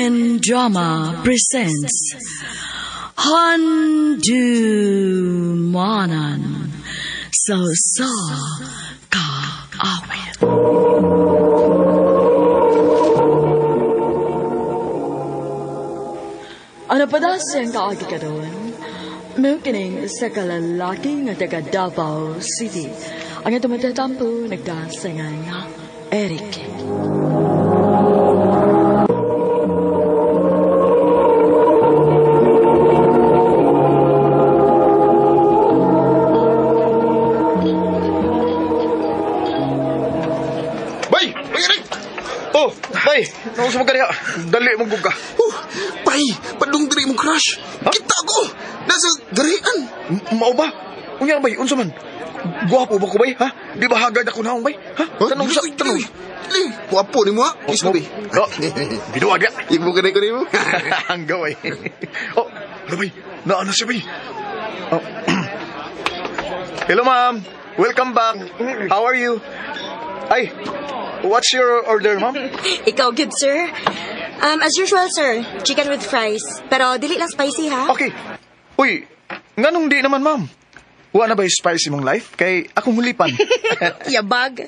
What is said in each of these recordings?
RMN Drama presents Handumanan sa sa Kaawit. Ano pa daw siyang kaagi ka doon? Mungkining sa kalalaki nga taga Davao City. Ang ito matatampo nagdasangan nga Eric. Bay! Bay, Eric! Oh, bay! Nausa mo kaniya. Dali mong ka. Oh, bay, padung diri mong crush. Kita ko. Nasa garian. Mao ba? Unya bay, unsa man? Guwapo ba ko bay, ha? Di ba hagad ako naong bay? Ha? Tanong sa tanong. Dili, guwapo ni mo ha. Kiss ko, bay. Oh, biduag ya. Ibo ka na ko nimo. Ang gaway. Oh, ano bay? Naana siya bay. Oh. Hello, ma'am. Welcome back. How are you? Ay, what's your order, ma'am? Ikaw, good sir. As usual, sir, chicken with fries. Pero dili lang spicy, ha? Okay. Uy, nganong di naman, ma'am? Wa na ba yung spicy mong life? Kay akong hulipan. Yabag.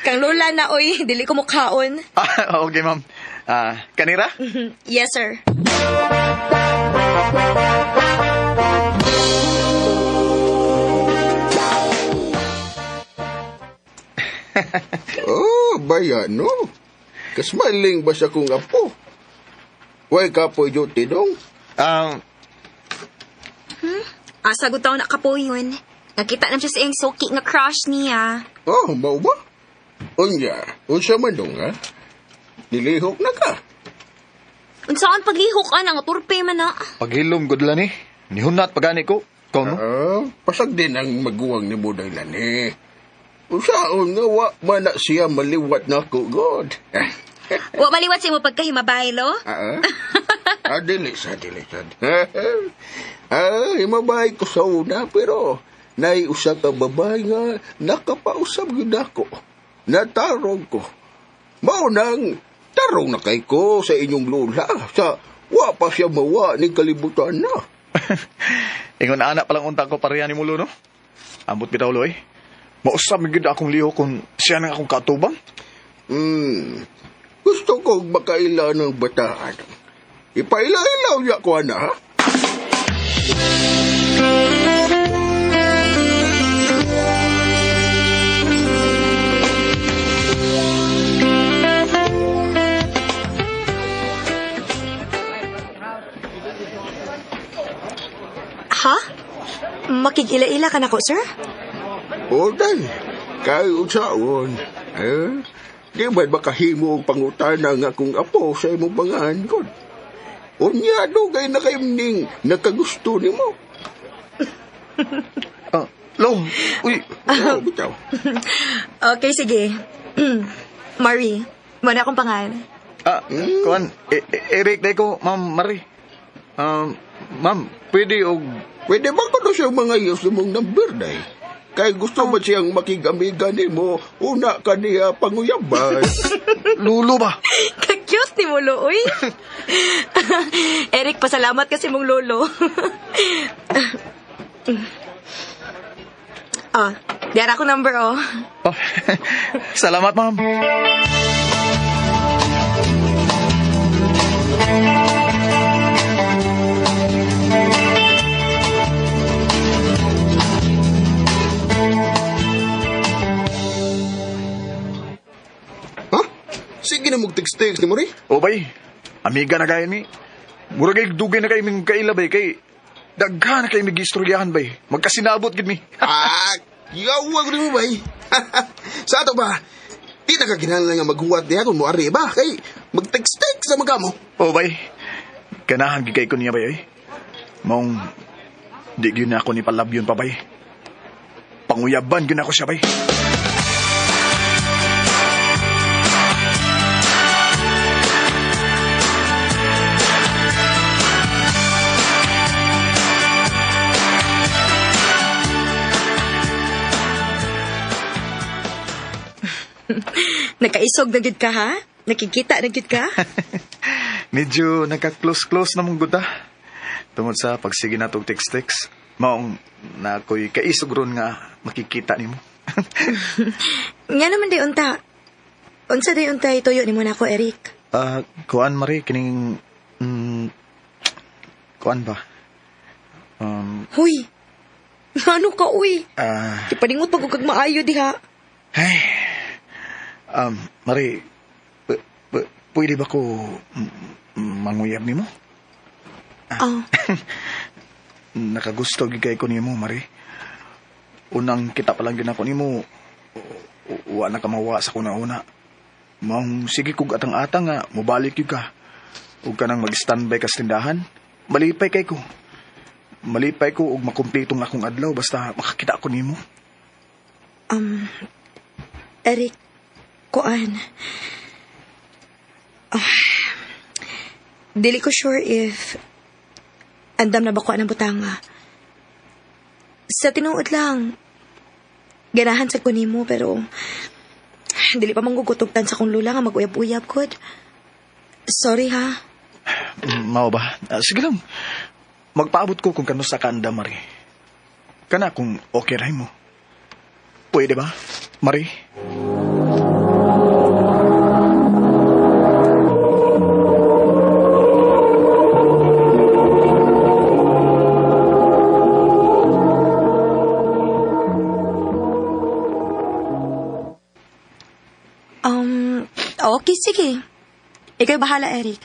Kang lola na, oy. Dili ko mukhaon. Ah, okay, ma'am. Ah, kanira? Yes, sir. Oh, baya no. Kasmaling ba siya kong apo? Way kapoy duty dong. Asa gutaw na kapo yun. Nakita na siya sa iyang suki nga crush niya. Oh, mao ba? Unya, unsa man dong ha? Nilihok na ka. Unsaan paglihok ka nga turpe man na. Paghilom, good lang eh. Nihunat pagani ko. Ikaw, no? Ah, pasag din ang maguwang ni mo dahilan eh. Usaon nga wa man na siya maliwat na ako, God. Wa maliwat sa imo pagkahimabay, lo? Ah, ah, dili sa, dili sa. Ah, himabay ko sa una, pero nay usa ka babae nga nakapausab gyud ako. Natarong ko. Mao nang tarong na kay ko sa inyong lola sa wa pa siya mawa ni kalibutan na. Ingon anak palang unta ko pareha ni Mulo, no? Ambot bitaw, lo, eh. Mausap gyud akong liho kung siya nang akong katubang. Gusto kong makaila ng bataan. Ipaila-ilaw niya ko, ana, ha? Ha? Makig-ila-ila ka na ko, sir? O, day. Kay unsaon. Eh, di ba makahimo ang pangutana nga akong apo sa imong pangahan ko? Unya, dugay na kayo ning nakagusto ni mo. Ah, lo, uy, Oh, bitaw. Okay, sige. Marie, muna akong pangalan. Ah, kuan, Eric, day ko, ma'am Marie. Ma'am, pwede og Pwede ba ko na siya mga iyos mong number, day? Kay gusto ba siyang makigamiga ni mo, una ka niya panguyaban. lulo ba? Ka-cute ni mo, lo, uy. Eric, pasalamat kasi mong lolo. Ah, diara ako number, oh. Oh, salamat, ma'am. Ha? Sige na mag-text-text ni Marie. O bay, amiga na kayo ni. Murag ay dugay na kayo ming kaila bay kay daghan na kayo mig istoryahan bay. Magkasinabot gid mi. Ah, yawag rin mo bay. Sa ato ba, di na ka kinahanglan nga maghuwat niya kung moari ba? Kay mag-text-text sa mga mo. O bay, ganahan gid kay ko niya bay oy. Maong di gyud na ako ni palabyon pa bay. Panguyaban gyud ako siya bay. Nagkaisog na gid ka, ha? Nakikita na gid ka? Medyo nagka-close-close na mong guta. Tungod sa pagsige na tog text-text, maong na ako'y kaisog ron nga makikita nimo. Nga naman day unta. Unsa day unta ituyo nimo nako, Eric? Kuan Marie, kining kuan ba? Huy. Ano ka, uy? Ipaningot pag kag maayo diha. Hey. Marie, pwede ba ko manguyab nimo? Oh. Nakagusto gid kay ko nimo, Marie. Unang kita pa lang gid nako nimo, wa na ka mawa sa kuna-una. Maong sige kog atang-atang nga mobalik gyud ka. Ug kanang mag-standby ka sa tindahan, malipay kay ko. Malipay ko og makumpletong akong adlaw basta makakita ako nimo. Eric, kuan. Dili ko sure if andam na ba ko anang butanga. Sa tinuod lang, ganahan sa ko nimo pero dili pa manggugutugtan sa kong lula nga mag-uyab-uyab kod. Sorry ha. Mao ba? Sige lang. Magpaabot ko kung kanusa ka andam, Marie. Kana kung okay ra mo. Pwede ba, Marie? Okay, sige. Ikaw bahala, Eric.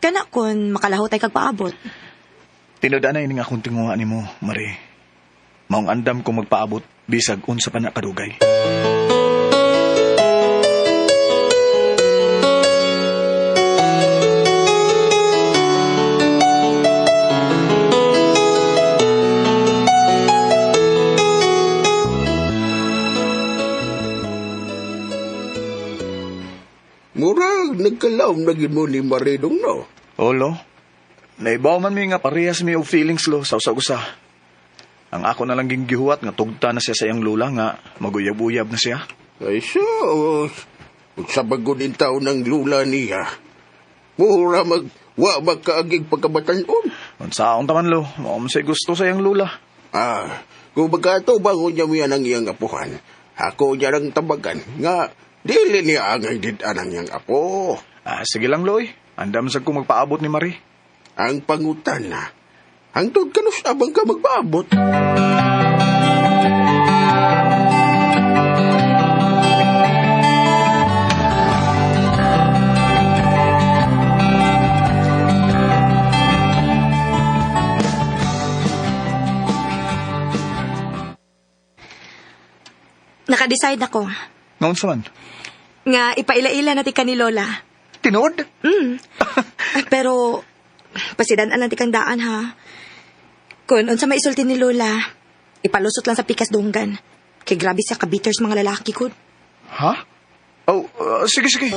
Kana kung makalahot ay kagpaabot. Tinud na ini nga akong tinguha nimo, Marie. Maong andam kong magpaabot bisag unsa pa na kadugay. Murag nagkalaom na gid mo ni Maridong, no? Olo, naibaw man mi nga parehas mi og feelings lo sa usa-usa. Ang ako na lang ging gihuwat nga tugta na siya sa iyang lula nga maguyab-uyab na siya. Ay sus, sa bagod in taon ng lula niya. Mura wa magkaagig pagkabatanon. Unsaon taman lo, mao man siya gusto sa iyang lula. Kung magkato bangon niya miya ng iyang apuhan, ako niya lang tabagan nga dili niya angay did-an ang iyang apo. Sige lang loy, andam sa ko magpaabot ni Marie. Ang pangutan na, hangtod kanus abang ka magpaabot. Naka-decide ako. Ngaon sa man? Nga ipaila-ila na ti ka ni Lola. Tinuod? Pero, pasidan-an lang ti kang daan ha. Kung unsa maisulti ni Lola, ipalusot lang sa pikas dunggan. Kay grabe siya ka-bitters mga lalaki ko. Ha? Oh, sige, sige.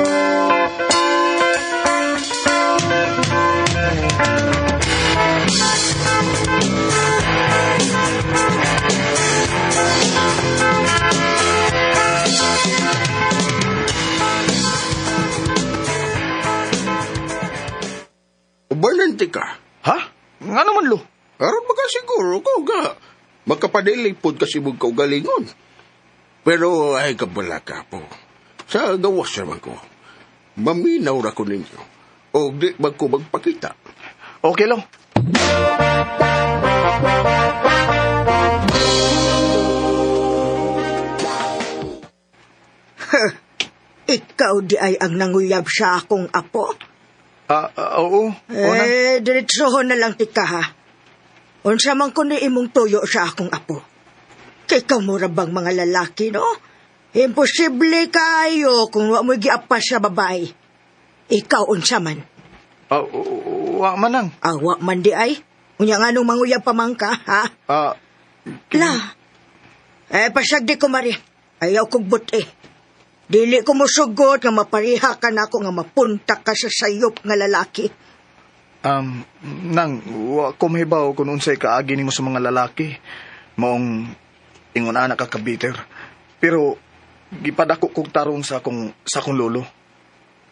Ubanante ka. Ha? Nga naman, lo? Aron baka siguro ko ga. Makapadili pod kasi mong kaugalingon. Pero ay kabala ka po. Sa gawas naman ko. Maminaw ra ko ninyo. O di ba ko magpakita? Okay, lo. Ikaw di ay ang nanguyab sa akong apo. Oo. Oo na. Diretsohon na lang tika ha. Unsa man ko ni imong tuyo sa akong apo. Kay ikaw mura bang mga lalaki, no? Imposible kayo kung wa mo'y giapas sa babae. Ikaw unsa man? Wa man ang. Wa man di ay. Unya nga nung manguyab pa man ka, ha? La. Pasag di ko, Mari. Ayaw kong buti. Dili ko mosugot nga mapariha ka na ako nga mapunta ka sa sayop nga lalaki. Nang, wa ko mahibaw kung unsay kaagi nimo sa mga lalaki. Maong ingon ana ka kabiter. Pero gipadako kog tarong sa akong lolo.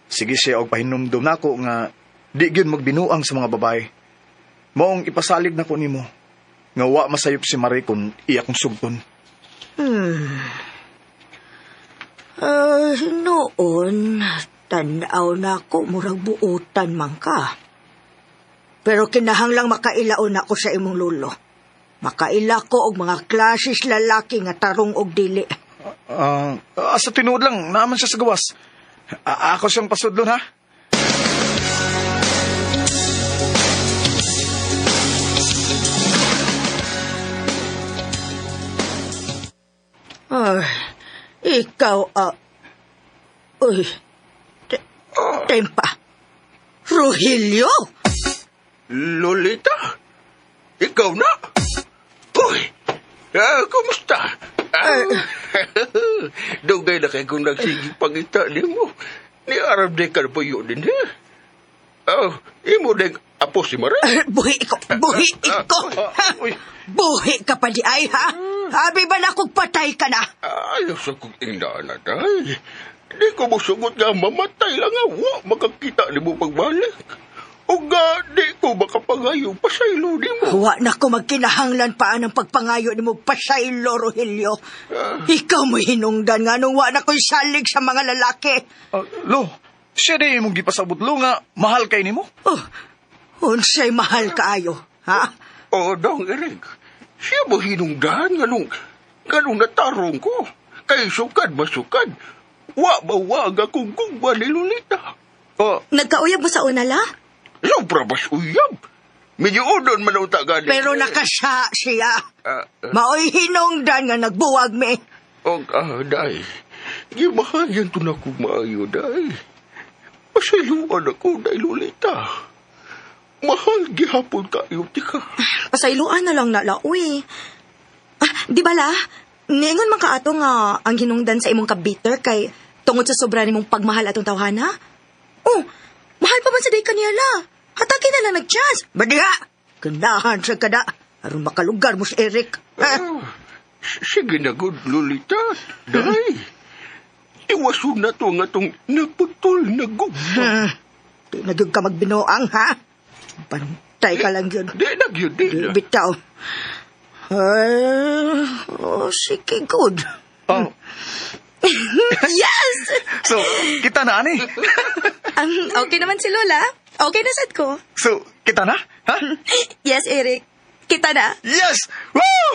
Sige siya og pahinumdum nako nga Di gyud magbinuang sa mga babae. Maong ipasalig na ko nimo nga wa masayop si Marie kung iya kong sugton. Noon, tanaw na ako, murag buutan man ka. Pero kinahanglang makailaon ako sa imong lulo. Makaila ko og mga klasis lalaki nga tarong og dili. Sa tinuod lang, naaman siya sa gawas. Ako siyang pasudlon, ha? Ay, ikaw, uy, tempa. Rogelio? Lolita? Ikaw na? Uy, kumusta? Dugay na kay kung nagsige pangita ni mo. Ni Arab de Carboyo din, ha? Oh, imo din apo si Marie. Buhi ko, buhi ko. Ha? Uy. Buhi ka pa di ay, ha? Abi ba na kung patay ka na? Ayaw sa kong ingdaan na, day. Di ko musugot nga mamatay lang nga. Wa makakita ni mo pagbalik. O nga, di ko makapangayo pasaylo ni mo. Wa na ko magkinahanglan pa ang pagpangayo ni mo pasaylo, Rogelio. Ikaw mo hinungdan nga nung wa na ko'y salig sa mga lalaki. Lo, siya di imong gipasabot, lo, nga mahal kay nimo? Oh, unsay mahal kaayo, ha? O, dong, Eric. Siya mo hinungdan nga nung natarong ko. Kay sukad masukad. Wa ba wag akong gugma ni Lolita. Oh, Nagkauyab mo sa una, la? Sobra bas uyab. Medyo udon man ang tagani. Pero nakasa siya. Maoy hinungdan nga nagbuwag mi. Og, day. Gimahayan to na ko maayo, day. Pasayloan ako, day, Lolita. Mahal gihapon kayo, tika. Pasayloan na lang na, la, uy. Di ba, la? Niingon man ka ato nga ang hinungdan sa imong kabiter kay tungod sa sobra nimong pagmahal atong tawhana? Oh, mahal pa man sa day kaniya, la. Hatagi na lang nag-chance. Badiha! Ganahan sa kada. Aron makalugar mo si Eric. Ha? Sige na, good, Lolita. Day. Iwason na to nga tong naputol na gugma. Di na gyud ka magbinuang, ha? Bantay ka lang yun. Di na gyud, di na. Bitaw. Ay, oh, sige, good. Oh. Yes! So, kita na, ani? Okay naman si Lola. Okay na sad ko. So, kita na? Ha? Yes, Eric. Kita na. Yes! Woo!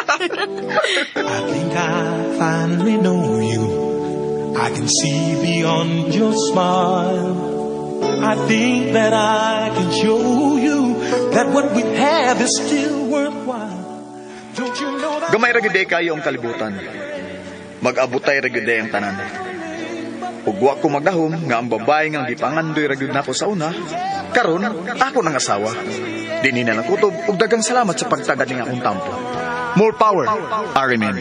I think I finally know you. I can see beyond your smile. I think that I can show you that what we have is still worthwhile. Don't you know that? Gamay ra gyud kayo ang kalibutan. Mag-abutay ra gyud ang tanan. Ug wa ko magdahom nga ang babae nga gipangandoy ra gyud nako sa una, karon ako nang asawa. Dinhi na lang kutob ug daghang salamat sa pagtagad ning akong tampo. More power, RMN.